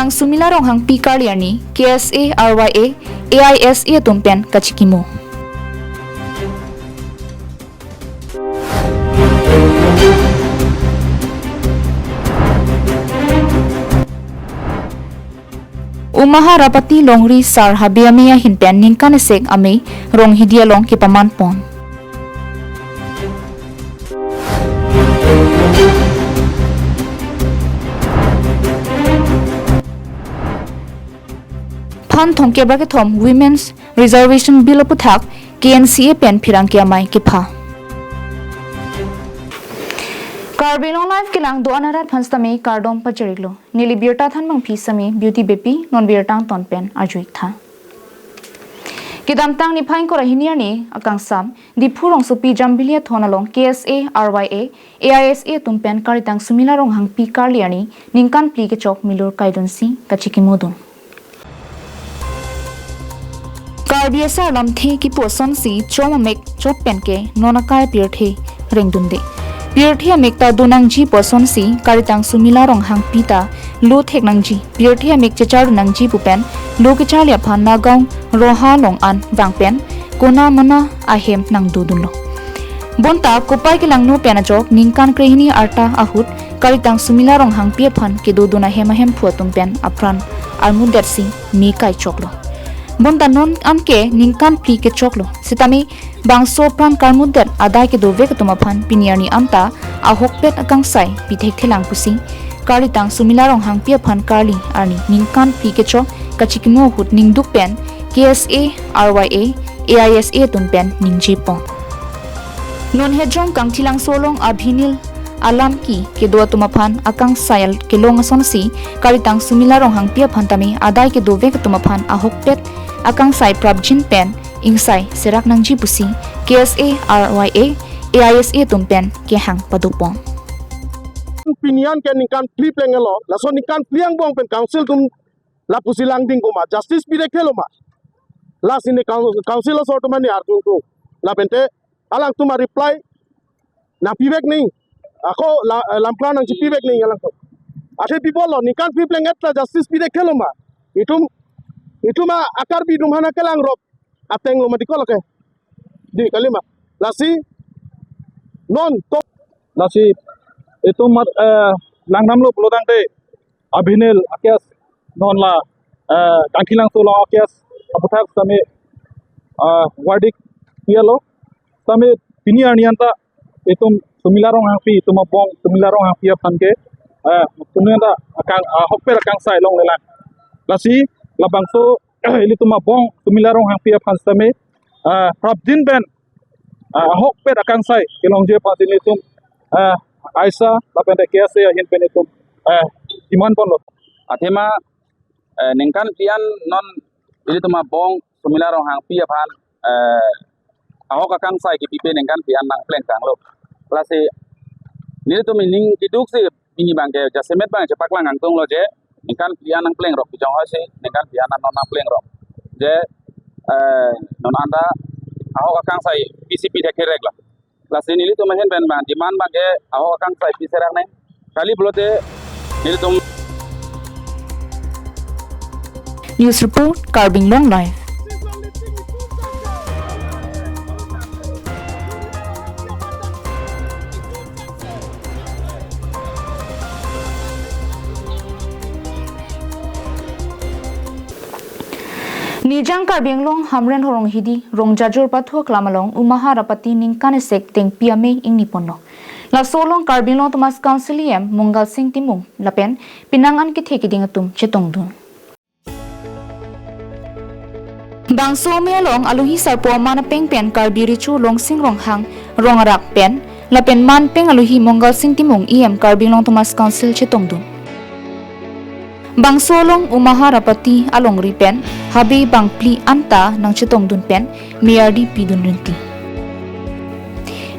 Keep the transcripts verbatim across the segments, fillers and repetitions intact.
Ang Sumila Ronghangpi karli arni K S A, R Y A, A I S A atum pen kachikimo. Umahar Apati longri sar habe amei ahin pen ningkan esek amei Ronghidi along kepaman pon. Phan thomkep ra kethom Women's Reservation Bill aputhak K N C A pen pherangke amei kepha. Karbi Anglong Live kelang do-an arat aphan sitame kardom pajir-iklo. Neli birta thanbangpi sitame Beauty Beypi, non birta angton pen arju-ik tha. Kedamtang niphai ingkoi ra hini arni akangsam, Diphu rongsopi Jambili athon along K S A, R Y A, A I S A atum pen karitang Sumila Ronghangpi karli arni ningkan phli kechok milur kaidunsi kachikimodun. Karbi asar lamthe kipu asonsi chom amek chot pen ke non akai pirthe rengdunde. Pirthe amek ta do nangji pu asonsi karitang Sumila Ronghangpi ta lo thek nangji, pirthe amek chechar do nangji pu pen lo kecharli aphan Nagaon Roha along an vang pen kona mana ahem nangdodunlo. Bonta kopai kelangno pen ajok ningkan krehini arta ahut karitang Sumila Ronghangpi aphan kedodun ahem ahemphu atum pen apran armudetsi me kaichoklo. Bonta non anke ningkan phli kechoklo. Sitame bangso apran karmudet adai kedovek atum aphan pini arni anta ahokpet akangsai pi thekthelang pusi karitang Sumila Ronghangpi aphan karli arni ningkan phli kechok kachikimo ahut ningduk pen K S A, R Y A, A I S A atum pen ningje pon. Non Hejong Kangthilangso along abhinil alam ki kedo atum aphan akangsai al kelong asonsi karitang Sumila Ronghangpi aphan tame adai kedovek atum aphan ahokpet akangsai prapjin pen ingsai serak nangji pusi K S A, R Y A, A I S A atum pen kehang padopon. Pini an ke ningkan phli plenglo, laso ningkan phli angbong pen council atum lapusi langding koma, justice pi thekthelo ma. Lasi ne coun-, council asor atum ani arjung tu. Lapen te alangtum a-reply nangpivek nang. Ako la, eh, lamklang nangchipivek nang alangtum. Athe pipolo ningkan phli pleng-et ta justice pi thekthelo ma. Itum, itum a-Karbi atum aphan kelangrok ateng lo mati ko lake. Di kalima. Lasi non to. Lasi itum mat, eh, langdamlo pulotangte abhinil a-case non la, eh, Kangthilangso along a-case aputhak sitame, eh, verdict pialo. Sitame pini arni anta itum Sumila Ronghangpi, itum abong Sumila Ronghangpi aphan ke, eh, pini anta akang, ahokpet akangsai longlelang. Lasi labangso ilitum abong Sumila Ronghangpi aphan sitame, eh, prapjin pen, eh, ahokpet akangsai kelongji aphan si ilitum, eh, aisa lapen te K S A ahin pen itum, eh, demand ponlo. Athema, eh, ningkan phli an non ilitum abong Sumila Ronghangpi aphan, eh, ahok akangsai kepipe ningkan phli an nangplengtanglo. Lasi nelitum ining keduksi pini abangke jasemet abang chepaklang kangtunglo je, ningkan phli an nangplengrok, pijong hoisi ningkan phli an non nangplengrok. Je, eh, non anta ahok akangsai P C P thekthereklo. Lasi nelitum ahin pen abang demand abangke ahok akangsai piserak nang. Kali pulote nelitum. News report, Karbi Anglong Live. Nijang Karbi Anglong Hamren Horong Hidi, Rongjajor Pathu Aklam along Umahar Apati ningkan esek tengpi amei ingni ponlo. Laso along Karbi Anglong Autonomous Council E M Mongal Sing Timung lapen penang an kethe keding atum chetongdun. Bangso amei along alohi sarpo aman apeng pen Karbi Recho Longsing Ronghang Rongarak pen lapen manpeng alohi Mongal Sing Timung E M Karbi Anglong Autonomous Council chetongdun. Bangso along Umahar Apati alongri pen habe bangphli anta nangchetongdun pen mei ardi pidun rinti.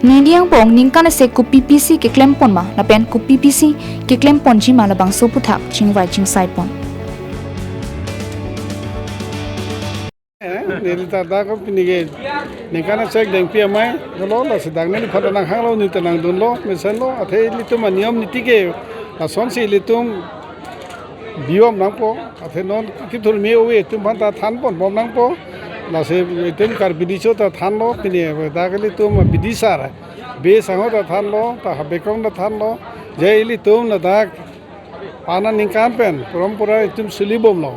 Neli angbong ningkan esek kopi pisi keklem pon ma lapen kopi pisi keklem ponji ma labangso aputhak chingvai chingsai pon. Eh, neli ta dak pini ke ningkan esek tengpi amei dolo, lasi dak neliphan ta nanghanglo, neli ta nangdunlo, mesenlo, athe ilitum aniyom niti ke lasonsi ilitum Bibom nangpo, athe non kethur me ove itum aphan ta thanpon bom nangpo. Lasi itum Karbi Riso ta thanlo, pini dak ilitum bidisar, be sangho ta thanlo, ta habekong ta thanlo, je ilitum ladak pana ningkan pen, porompora itum suli bomlo.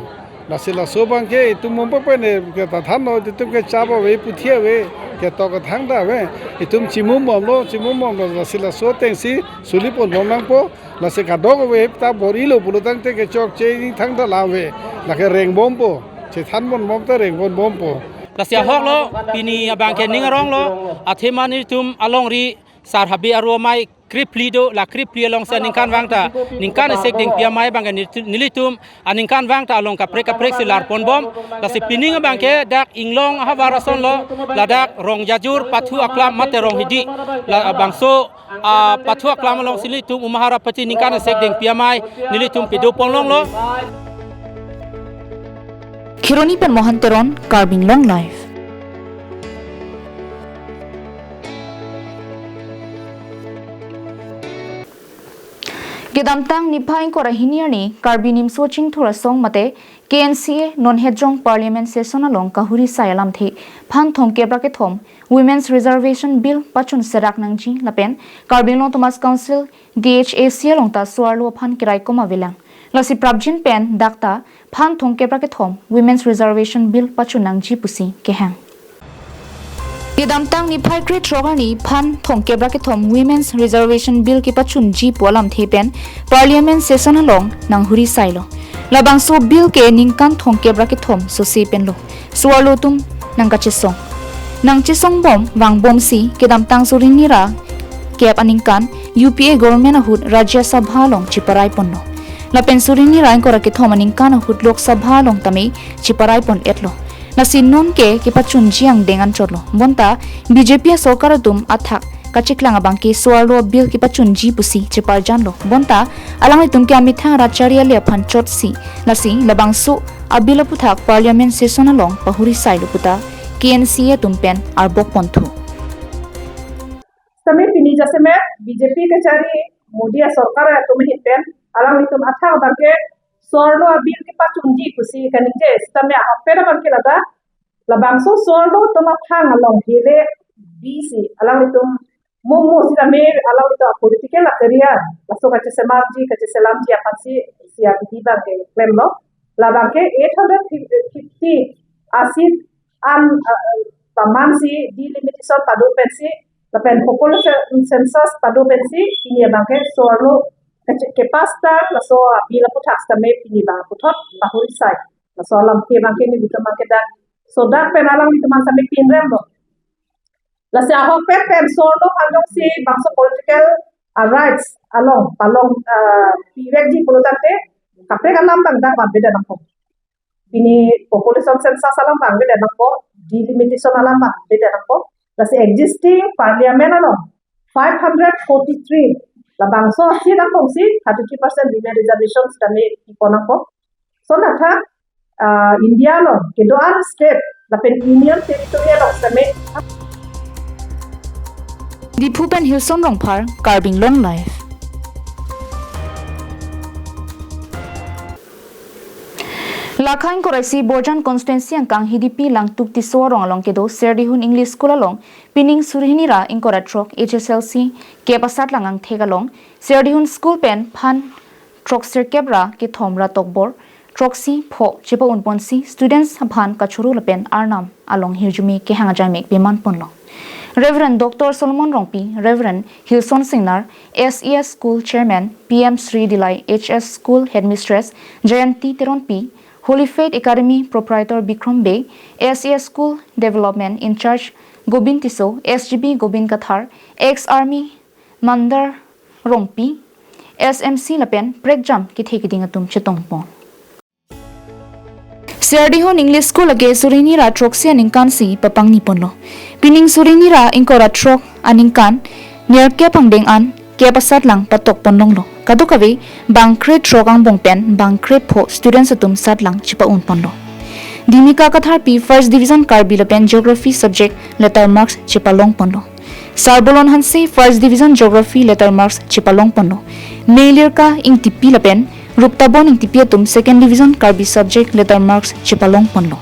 Lasi laso abangke itum mumpa pen, eh, ke ta thanlo, itum ke chap ave, puthi ave, ketok kethang ta ave, itum chimum bomlo, chimum bomlo, lasi laso atengsi sulipon bom nangpo. Lasi kadokave ta bor-ilo pulo tangte kechokche ingthang ta lam ave. Lake rengbompo. Chethanpon bom ta rengbom bompo. Lasi ahoklo, pini abangke ning aronglo, athema nelitum alongri Sar Habe Aro Amei krephli do, la krephli alongsi aningkanvang ta, ningkan isi dengpi amei abangke nelitu-, nelitum aningkanvang ta along kaprek kaprek si larpon bom. Lasi pining abangke dak Inglong ahavar asonlo, ladak Rongjajur, Pathu Aklam mate Ronghidi, labangso, ah, Pathu Aklam alongsi nelitum Uma Harapati ningkan isi dengpi amei nelitum pedopon longlo. Kheroni pen Mohan Teron, Karbi Anglong Live. Kedamtang niphai ingkoi ra hini arni Karbi Nimso Chingthur Asong mate K N C A non hejong Parliament session along kahuri asai alamthe phan thomkep ra kethom Women's Reservation Bill pachun serak nangji lapen Karbi Anglong Autonomous Council, D H A C along ta so-arlo aphan keraikom avelang. Lasi prapjin pen dak ta phan thomkep ra kethom Women's Reservation Bill pachun nangji pusi kehang. Kedamtang niphai krethrok arni phan thomkep ra kethom Women's Reservation Bill kepachunji pu alamthe pen Parliament session along nanghuri asailo. Labangso bill ke ningkan thomkep ra kethom sose penlo so-arlo atum nangkachesong. Nangchesong bom vangbomsi kedamtang suri hini ra kep aningkan U P A government ahut Rajya Sabha along cheparai ponlo. Lapen suri hini ra ingkoi ra kethom aningkan ahut Lok Sabha along tame cheparai pon-etlo. Lasi non ke kepachunji angdeng anchotlo. Bonta B J P asorkar atum athak kacheklang abangke so-arlo abill kepachunji pusi cheparjanlo. Bonta alanglitum ke amethang rat chari ale aphan chotsi. Lasi labangso abill aputhak Parliament session along pahuri asailo puta K N C A atum pen arbok ponthu. Sitame pini jasemet B J P kachari Modi asorkar atum ahin pen alanglitum athak abangke so-arlo abill kepachunji pusi kaningje, sitame ahokpet abangke ladak labangso so-arlo atum aphang along hele bisi alanglitum momo sitame alanglitum political career laso kachesemarji kacheselamji aphansi isi abidi abangke klemlo. Labangke eight hundred fifty a-seat an, uh, pamansi delimitation pado pensi lapen population census pado pensi pini abangke so-arlo keche-, kepass ta laso abill aputhak sitame pini abang puthot pahuri asai. Laso alamthe abangke nelitum abangke dak sodak pen alanglitum an sitame pinremlo. Lasi ahokpet pen so-arlo aphan jongsi bangso political, ah, rights along palong, ah, pivekji pulo tangte kaprek alam abang dak vanvedet nangpo. Pini population census alam vanvedet nangpo, delimitation alam vanvedet nangpo. Lasi existing parliament along five hundred forty-three labangso seat angbongsi thirty-three percent women reservation sitame pipon nangpo. So natha, ah, India along kedo-an state lapen union territory along sitame. Diphu pen Hilson Rongphar, Karbi Anglong Live. Lakha ingkoi ra isi Borjan constituency angkang Hidipi Langtuk Tisso arong along kedo Serdihun English School along pining suri hini ra ingkoi ra throk H S L C kep asatlang angthek along Serdihun School pen phan throksirkep ra kethom ra tokbor throksi pho chepa-un ponsi students aphan kachoro lapen arnam along hirjume kehang ajaimek peman ponlo. Reverend Doctor Solomon Rongpi, Reverend Hilson Singnar, S E S School Chairman, P M Sri Dilai, H S School Headmistress Jayanti Teronpi, Holy Faith Academy Proprietor Bikrom Bey, S E S School Development In-charge Gobind Tisso, S G B Gobind Kathar, ex-army Mandar Rongpi, S M C lapen prekjam kethe keding atum chetongpon. Serdihun English School lake suri hini ra throksi aningkan si papangni ponlo. Pining suri hini ra ingkoi ra throk aningkan nerkep angdeng an kep asatlang patok pon longlo. Kadokave bang krethrok angbong pen bang krepho students atum satlang chepa-un ponlo. Dimika Katharpi First Division Karbi lapen Geography subject letter marks chepalong ponlo. Sarbolon Hanse First Division Geography letter marks chepalong ponlo. Meilirka Ingtipi lapen Ruktabon Engtipi atum second division Karbi subject letter marks chepalong ponlo.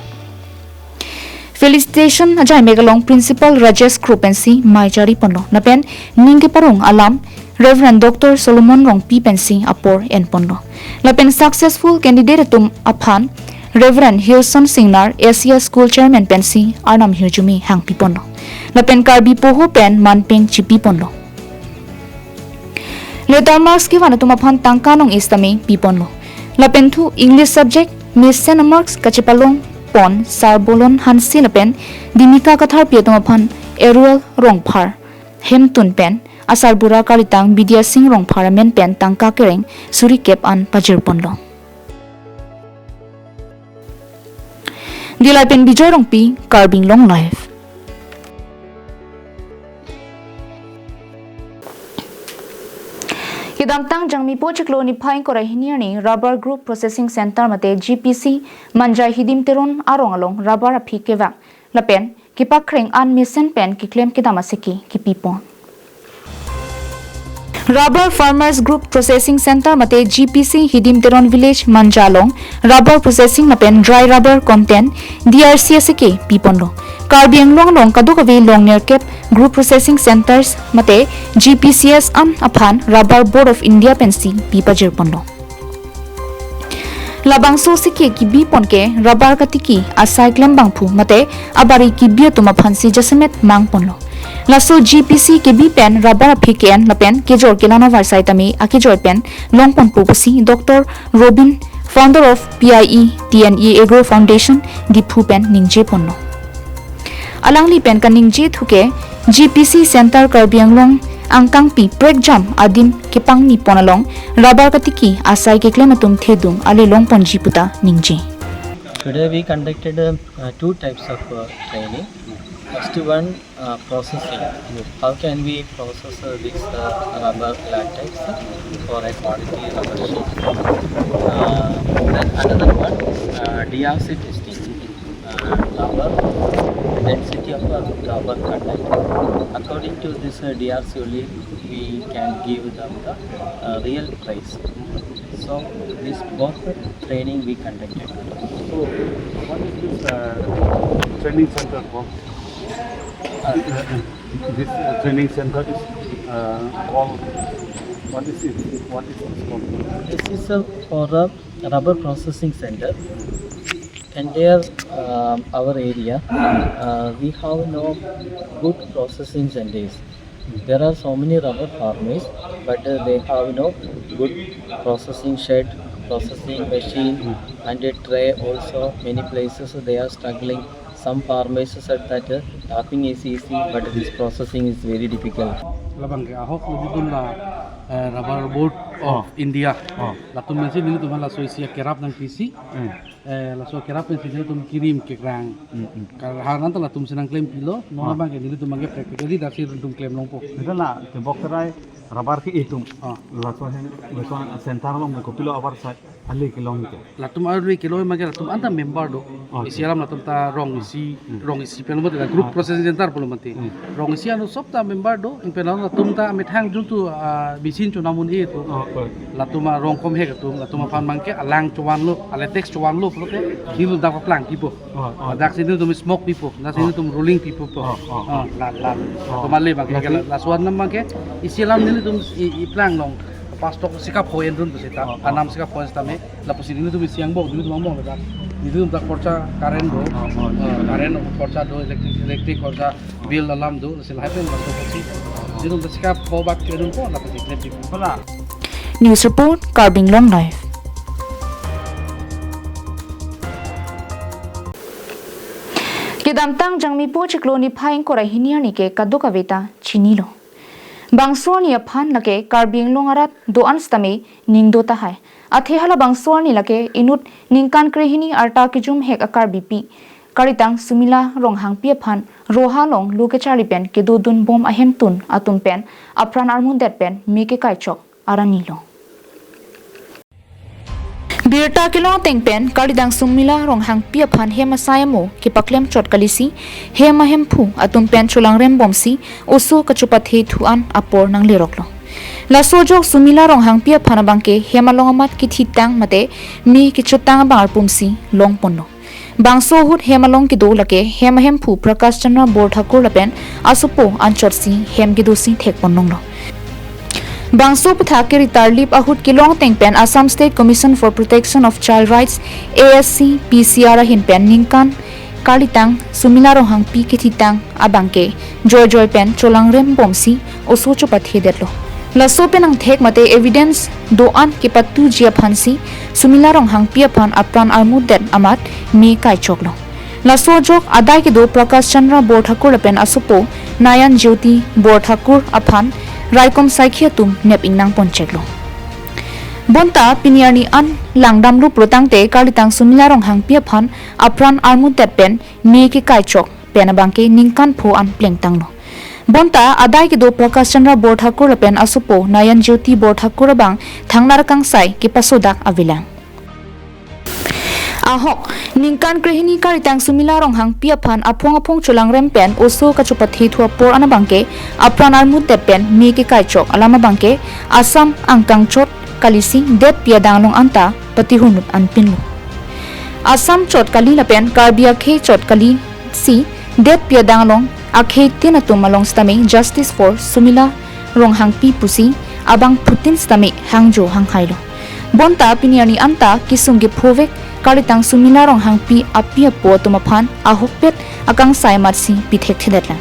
Felicitation ajaimek along Principal Rajesh Kro pensi mei jari ponlo. Lapen ning keparong alam Reverend Doctor Solomon Rongpi pensi apor en ponlo. Lapen successful candidate atum aphan Reverend Hilson Singnar, S C S School Chairman pensi arnam hirjume hangpi ponlo. Lapen Karbi Poho pen manpeng chipi ponlo. Letter marks kevan atum aphan tangka nong-e sitame pi ponlo. Lapen thu English subject mesen amarks kachepalong pon Sarbolon Hanse lapen Dimika Katharpi atum aphan Eruel Rongphar, Hemtun pen asarbura kalitang Bidya Singh Rongphar amen pen tangka kereng suri kep an pajir ponlo. Dilai pen Bijoy Rongpi, Karbi Anglong Live. Kedamtang Jangmipo chiklo niphai ingkoi ra hini arni Rubber Group Processing Center mate G P C Manja Hidim Teron arong along rubber aphi kevang lapen kepakreng an mesen pen keklem kedam aseke kipi pon. Rubber Farmers Group Processing Center mate G P C Hidim Teron Village Manja along rubber processing lapen dry rubber content D R C aseke pi ponlo. Karbi Anglong along kadokave long nerkep group processing centers mate G P C S an aphan Rubber Board of India pensi pi pajir ponlo. Labangso aseke kibi pon ke rubber katiki asai klem bangphu mate abari kibi atum aphansi jasemet mang ponlo. Laso G P C kebi pen rubber aphi ke-en lapen kejor kelang avarsai tame akejoi pen long ponpo pusi Doctor Robin, founder of P I E T N E Agro Foundation, Diphu pen ningje ponlo. Alangli pen kaningje thu ke G P C Center Karbi Anglong angkangpi prekjam adim kepangni pon along rubber katiki asai keklem atum thedung ale long ponji puta ningje. Today we conducted uh, uh, two types of uh, training. First one, uh, processing. How can we process uh, this uh, rubber latex for a quality rubber sheet? Uh, then another one, uh, D R C testing. Uh, rubber density of a rubber content. According to this uh, D R C only, we can give them the uh, real price. So this both training we conducted. So, what is this uh, training center for? Uh, this uh, training center is uh, called, what is it? What is this called? This is uh, for a rubber processing center. Entire um, our area, uh, we have no good processing centers. There are so many rubber farmers, but uh, they have no good processing shed, processing machine, and a tray also. Many places they are struggling. Some farmers said that uh, tapping is easy, but this processing is very difficult. Labang ke ahok lebih pun la eh, Rubber Board of India. Latum mensi nelitum hala so isi kerap nangpisi. Eh, laso kerap pensi nelitum kirim kekrang. Kal hanan ta latum si nangklem pilo, non abang ke nelitum abang ke practically daksi nelitum klem longpo. Ito na tebok terai rubber ke itum. Laso hen, laso center along kopilo abarsai ale kelong ke. Latum ale kelong abang ke latum anta member do. Isi alam latum ta rong isi, rong isi pelo mati la group processing center pelo mati. Rong isi anu sob ta member do, ingpen latum ta amethang jun tu ah, bisin chonam un-e tu. Latum arong komhek atum, latum aphan abang ke alang chovan lo, alatex chovan lo pulote, nelitum dak plang kipo. Dak si nelitum smoke pipo, dak si nelitum rolling pipo po. Ah, la la. Latum ale abang ke la, laso anam abang ke isi alam nelitum i, iplang long. Pas tok sikap hoen dun tu seta, anam sikap hoen sitame, lapusi nelitum isi angbong, nelitum angbong dak. Nelitum dak khorcha current do, ah, current khorcha do, electric, electric khorcha, bill alam do, si lahai pen laso pusi. Nelitum dak sikap ho bak kedun po, lapusi klem pipo. Pala. News report, Karbi Anglong Live. Kedamtang Jangmipo chiklo niphai ingkoi ra hini arni ke kadokave ta chinilo. Bangso arni aphan lake Karbi Anglong arat do-an sitame ning do tahai. Athe halabangso arni lake inut ningkan krehini arta kejum hek a-Karbipi, Karitang Sumila Ronghangpi aphan Roha along lo kecharli pen kedodun bom ahemtun atum pen apran armudet pen me kekai chok arani lo. Birta kelong ateng pen Karitang Sumila Ronghangpi aphan hem asai amo kepaklem chot kalisi hem ahemphu atum pen cholangrem bomsi oso kachopathe thu an apor nanglerok lo. Laso ajok Sumila Ronghangpi aphan abangke hem along amat kethitang mate me kechotang abang arpumsi longponlo. Bangso ahut hem along kedo lake hem ahemphu Prakash Chandra Borthakur lapen asopo anchotsi hem kedosi thekponlonglo. Bangso aputhak keritarlip ahut kelong ateng pen Assam State Commission for Protection of Child Rights, A S C P C R ahin pen ningkan karlitang Sumila Ronghangpi kethitang abangke joijoi pen cholangrembomsi oso chopathedetlo. Laso pen angthek mate evidence do-an kepatuji aphansi Sumila Ronghangpi aphan apran armutdet amat me kaichoklo. Laso ajok adai kedo Prakash Chandra Borthakur lapen asopo Nayan Jyoti Borthakur aphan raikom saikhi atum nep ingnangponcheklo. Bonta pini arni an langdamlo pulotangte karlitang Sumila Ronghangpi aphan apran armutdet pen me kekaichok pen abangke ningkan pho an plengtanglo. Bonta adai kedo Prakash Chandra Borthakur lapen asopo Nayan Jyoti Borthakur abang thangnat akangsai kepasodak avelang. Ahok, ningkan krehini karlitang Sumila Ronghangpi aphan aphong aphong cholangrem pen oso kachopathe thu apor an abangke apran armutdet pen me kekaichok alam abangke Assam angkang chot kalisi detpi adang along anta patihunut anpinlo. Assam chot kali lapen Karbi akhei chot kalisi detpi adang along akheitin atum along sitame Justice for Sumila Ronghangpi pusi abangphutin sitame hangjo hanghailo. Bonta pini arni anta kesung kephovek karlitang Sumila Ronghangpi api apo atum aphan ahokpet akangsai amatsi pithekthedetlang.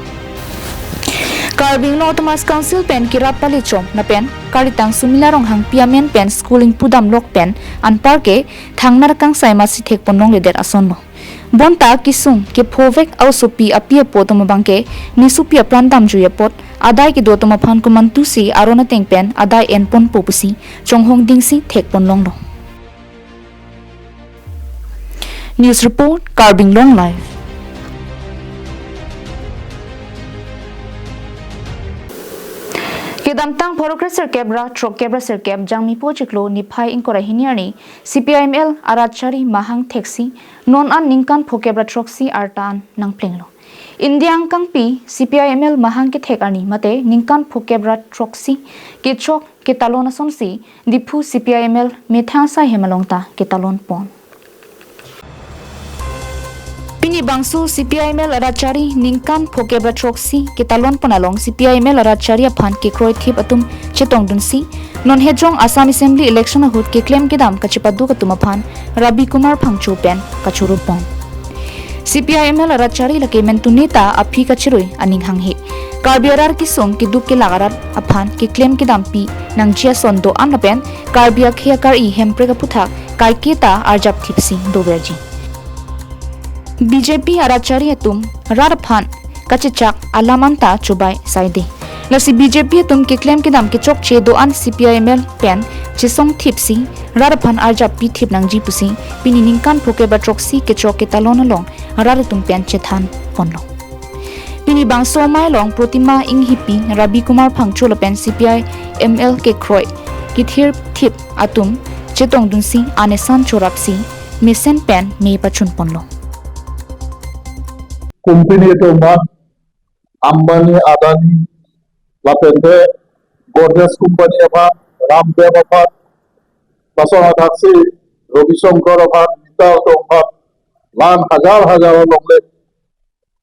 Karbi Anglong Autonomous Council pen kerap palechom lapen karlitang Sumila Ronghangpi amen pen school ingpu damlok pen anparke thangnat akangsai amatsi thekponlongledet asonlo. Bonta kesung kephovek a-osopi api apo atum abangke nesopi apran damjui apot adai kedo atum aphan komantusi aron ateng pen adai enponpo pusi chonghong dingsi thekponlonglo. News report, Karbi Anglong Live. Kedamtang pharo kre sirkep ra throk kep ra sirkep Jangmipo chiklo niphai ingkoi ra hini arni C P I M L arat chari mahang theksi non an ningkan phokep ra throksi arta an nangplenglo. India angkangpi C P I M L mahang kethek arni mate ningkan phokep ra throksi kechok ketalon asonsi Diphu C P I M L methang asai hem along ta ketalonpon. Pini bangso C P I M L arat chari ningkan phokep ra throksi ketalonpon along C P I M L arat chari aphan kekroithip atum chetongdunsi non hejong Assam Assembly election ahut keklem kedam kachepaduk atum aphan Rabi Kumar Phangcho pen kachorupon. C P I M L arat chari lake mentune ta aphi kachirui aning hanghe. Karbi arat kesung keduk kelak arat aphan keklem kedampi nangji ason do-an lapen Karbi akhei akari Hemprek aputhak kaiketa arjapthipsi doverji. B J P arat chari atum rat aphan kachechak alam anta chobai saide. Lasi B J P atum keklem kedam kechokche do-an C P I M L pen chesongthipsi rat aphan arjap pithip nangji pusi pini ningkan phokep ra throksi kechok ketalon along rat atum pen chethanponlo. Pini bangso amei along Protima Enghipi, Rabi Kumar Phangcho lapen C P I M L kekroi kethirthip atum chetongdunsi anesan chorapsi mesen pen me pachunponlo. Company atum aphan, Ambani, Adani, lapente Godrej Company aphan, Ramdev aphan, lason athaksi Ravi Shankar aphan, Mittal atum aphan, lan hajar hajar longle,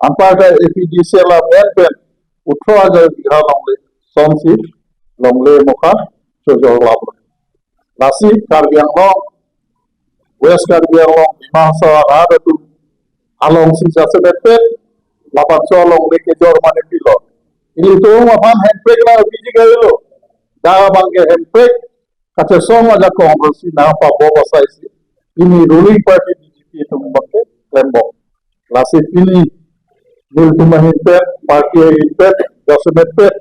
anparta A P D C L amen pen, othro hajar bigha longle, sonsi longle mokha chojor laplo. Lasi Karbi Anglong, West Karbi Anglong, Dima Hasao arat atum alongsi jasemetpet, labangso alongle kejor mane pilo. Ilitum aphan Hemprek nangpiji kalilo. Dak abangke Hemprek kachesong ajakong pusi nangpabop asaisi pini ruling party B J P atum abangke klembom. Lasi pini nelitum ahin pen, party ahin pen, jasemetpet,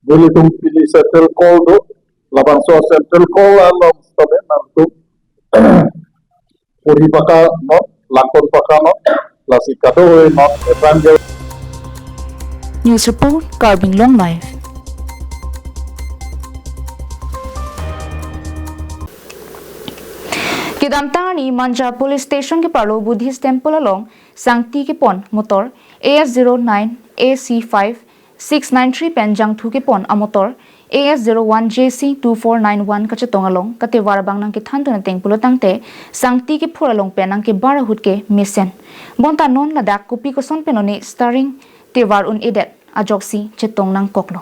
nelitum pini central call do, labangso central call along sitame nangtum puri paka non, langkon paka non, lasi kadokave non, eprang gel. News report, Karbi Anglong Live. Kedamtang arni Manja Police Station keparlo Buddhist Temple along sangti kepon motor A S zero nine A C five six nine three pen jangthu kepon amotor A S zero one J C two four nine one kachetong along katovar abang nangkethan dun ateng pulotangte sangti kephur along pen nangkebar ahut ke mesen. Bonta non ladak kopi koson pen lone starring tovar un-edet ajoksi chetong nangkoklo.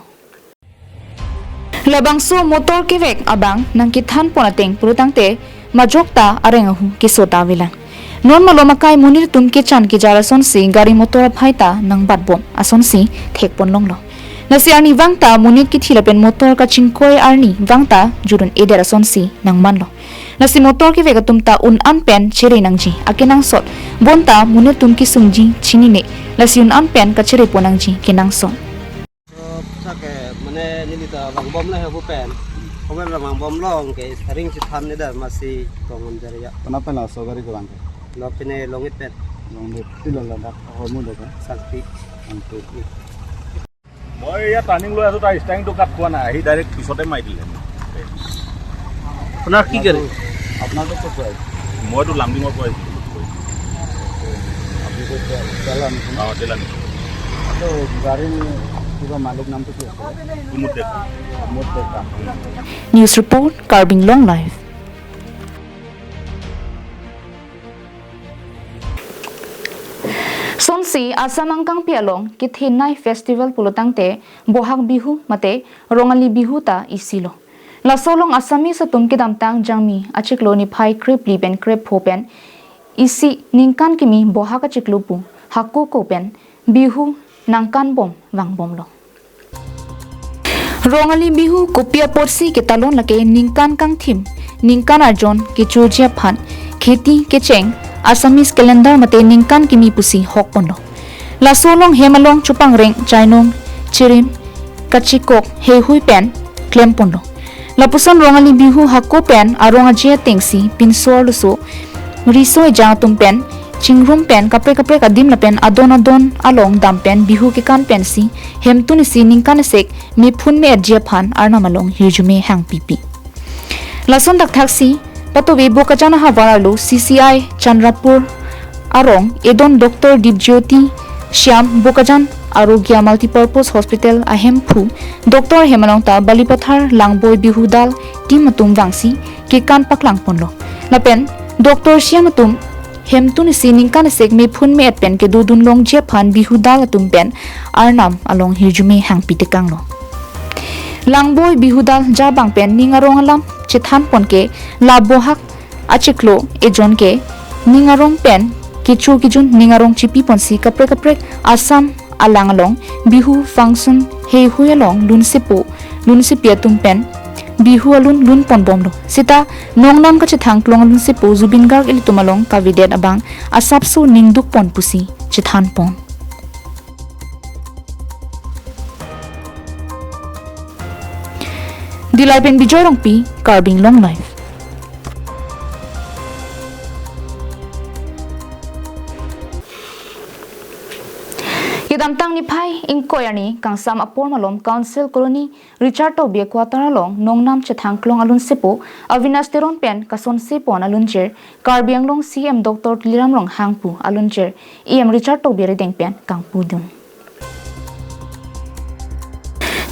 Labangso motor kevek abang nangkethan pon ateng pulotangte majok ta areng ahu keso ta avelang. Non malom akai monit atum kechan kejar asonsi gari motor aphai ta nangbatbom asonsi thekpon longlo. Lasi arnivang ta monit kithi lapen motor kachingkoi arnivang ta jut un-edet asonsi nangmanlo. Lasi motor kevek atum ta un-an pen chere nangji akenangsot, bonta monit atum kesungji chinine, lasi un-an pen kachere pon nangji kenangsot. Sake mane neli ta vangbom le hebu pen. Komen ra vangbom long ke starring chethan ni da masi tongon jari ya. Kona pen laso gari kevang ke? Lo pine Longit pen. Longit pilo ladak hormu deka? Sangti. Sangti. মই ইয়াত টাৰ্ণিং লৈ আছো, তাৰ ষ্টাৰিংটো কাট খোৱা নাই, আহি ডাইৰেক্ট পিছতে মাৰি দিলে। আপোনাৰ কি গাড়ী? আপোনাৰতো ক'ত পৰা আহিছে? মইতো লামডিঙৰ পৰা আহিছো। আপুনি ক'ত পৰা? তেল আনিছে? অ, তেল আনিছো। তো গাড়ীৰ কিবা মালিক নামটো কি আছিলে? কুমুদ ডেকা। কুমুদ ডেকা। News report, Karbi Anglong Live. Sonsi Assam angkangpi along kethenei festival pulotangte Bohag Bihu mate Rongali Bihu ta isilo. Laso along Assamese atum kedamtang Jangmi achiklo niphai krephli pen krepho pen isi ningkan kimi Bohag achiklo pu hako ko pen Bihu nangkanbom vangbomlo. Rongali Bihu kopi apotsi ketalon lake ningkan kangthim, ningkan arjon kechoji aphan, kheti kecheng, Assamese calendar mate ningkan kimi pusi hokponlo. Laso along hem along chopangreng, chainong, chirim, kachikok, heihui pen klemponlo. Lapuson Rongali Bihu hako pen arong aje atengsi pinso arloso, riso ejang atum pen, chingrum pen, kaprek kaprek adim lapen adon adon along dam pen Bihu kekan pensi hemtun isi ningkan esek mephun me-etji aphan Arnam along hirjume hangpipi. Lason dakthaksi patove Bokajan ahavar arlo C C I Chandrapur arong edon Doctor Dipjyoti Shyam Bokajan Arogya Multipurpose Hospital ahemphu doctor hem along ta Balipathar Langboi Bihu Dal team atum vangsi kekan paklangponlo. Lapen doctor Shyam atum hemtun isi ningkan esek mephun me-et pen kedodun longji aphan Bihu Dal atum pen Arnam along hirjume hangpi tekanglo. Langboi Bihu Dal jabang pen ning arong alam chethanpon ke la Bohag achiklo ejon ke ning arong pen kecho kejun ning arong chipiponsi kaprek kaprek Assam alang along Bihu function heihui along lunsepo lunsepi atum pen Bihu alun lunponbomlo. Seta nongnam kachethangklong alunsepo Zubeen Garg ilitum along kavedet abang asapso ningdukpon pusi chethanpon. Dillai pen Bijoy Rongpi, Karbi Anglong Live. Kedamtang niphai ingkoi arni kangsam apor malom Council Colony Richard Tokbi quarter along nongnam chethangklong alunsepo Avinash Teron pen kasonsepon alunjir Karbi Anglong C M Doctor Tuliram Ronghang pu alunjir E M Richard Tokbi arideng pen kangpudun.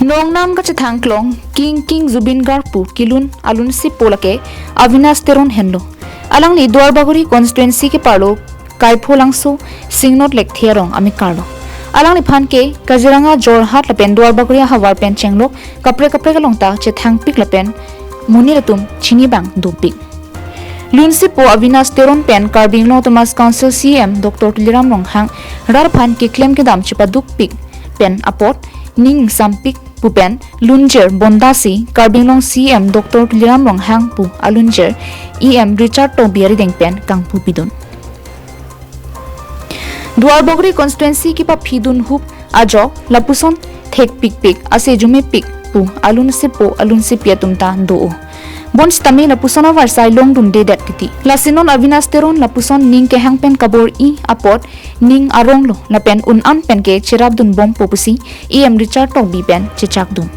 Nongnam kachethangklong King King Zubeen Garg pu kelun alunsepo lake Avinash Teron henlo. Alangli Duarbagori constituency keparlo Kaipholangso Singnot Lekthe arong amekarlo. Alangliphan ke Kaziranga, Jorhat lapen Duarbagori ahavar pen chenglok kaprek kaprek along ta chethangpik lapen monit atum chini abang dopik. Lunsepo Avinash Teron pen Karbi Anglong Autonomous Council C M Doctor Tuliram Ronghang rat aphan keklem kedam chepadukpik pen apot ning sampik pu pen lunjir bondasi Karbi Anglong C M Doctor Tuliram Ronghang pu alunjir E M Richard Tokbi arideng pen kangpupidun. Duarbagori constituency kepaphidun hup ajok lapuson thekpikpik ase jumepik pu alunsepo alunsepi atum ta do-o. Bonsitame lapuson avarsai longdundedet titi. Lasi non Avinash Teron lapuson ning kehang pen kabor-i apot ning aronglo lapen un-an pen ke cherapdunbompo pusi E M Richard Tokbi pen chechakdun.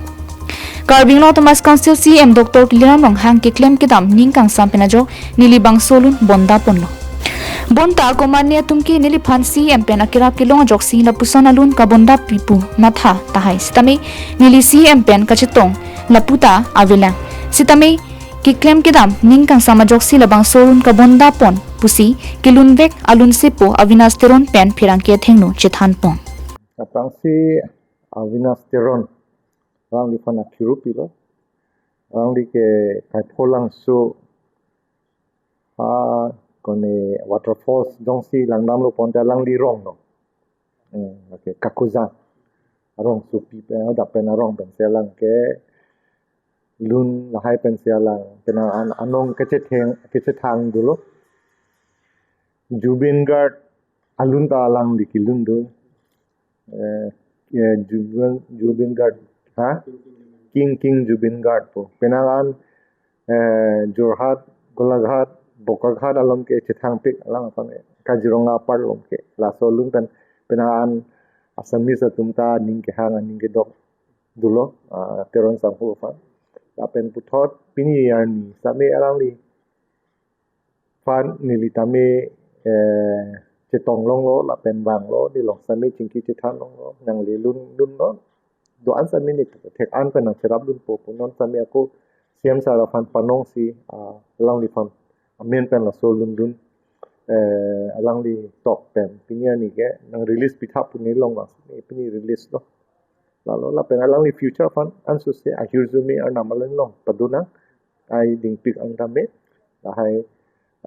Karbi Anglong Autonomous Council C M Doctor Tuliram Ronghang keklem kedam ning kangsam pen ajok neli bangso alun bondaponlo. Bonta komatne atum ke neliphan C E M pen akirap kelong ajoksi lapuson alun kabondapji pu matha tahai. Sitame neli C E M pen kachetong lapu ta avelang. Sitame keklem kedam ning kangsam ajoksi labangso alun kabondapon pusi kelunvek alunsepo Avinash Teron pen pherangke athengno chethanpon. Aphrangsi Avinash Teron, alangliphan akhiru pilo. Alangli ke Kaipholangso, ha, kone waterfalls jongsi langdamlo ponte alangli rong no. Hmm, okay, Kakujan. Arongsopi pen, adap pen arong pensi alang ke lun lahai pensi alang. Penang an anong kechetheng, kechethang dolo. Zubeen Garg alun ta alangli kelun do. Eh, eh, Zubeen, Zubeen Garg, ha? King, King Zubeen Garg pu. Penang an, eh, Jorhat, Golaghat, Bokaghat along ke chethangpik alang aphan, eh, Kaziranga apar along ke. Laso alun pen, penang an Assamese atum ta ning kehang, ning kedok dolo, ah, Teron sangho aphan. Lapen puthot pini arni sitame alangliphan neli tame, eh, chetong longlo, lapen vanglo, neli along sitame chingki chethan longlo, nangli lun, lunlo. Do-an sitame neli thek an pen nangcherap lunpo pu non sitame ako C E M sir aphan panongsi, ah, alangliphan amen pen laso lun lun, eh, alangli tok pen pini arni ke nang release pitha pu neli along vang, pini release lo. Lalo lapen alangli future aphan ansose ahirjume arnam along padonang, ai dingpik ang tame, lahai,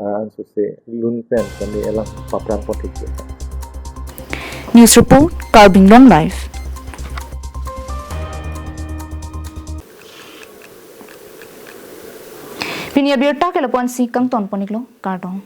ah, ansose lun pen kami alang paphrang pon thekji. News report, Karbi Anglong Live. Pini abirta ke lapu-ansi kangton pon-iklo, kardom.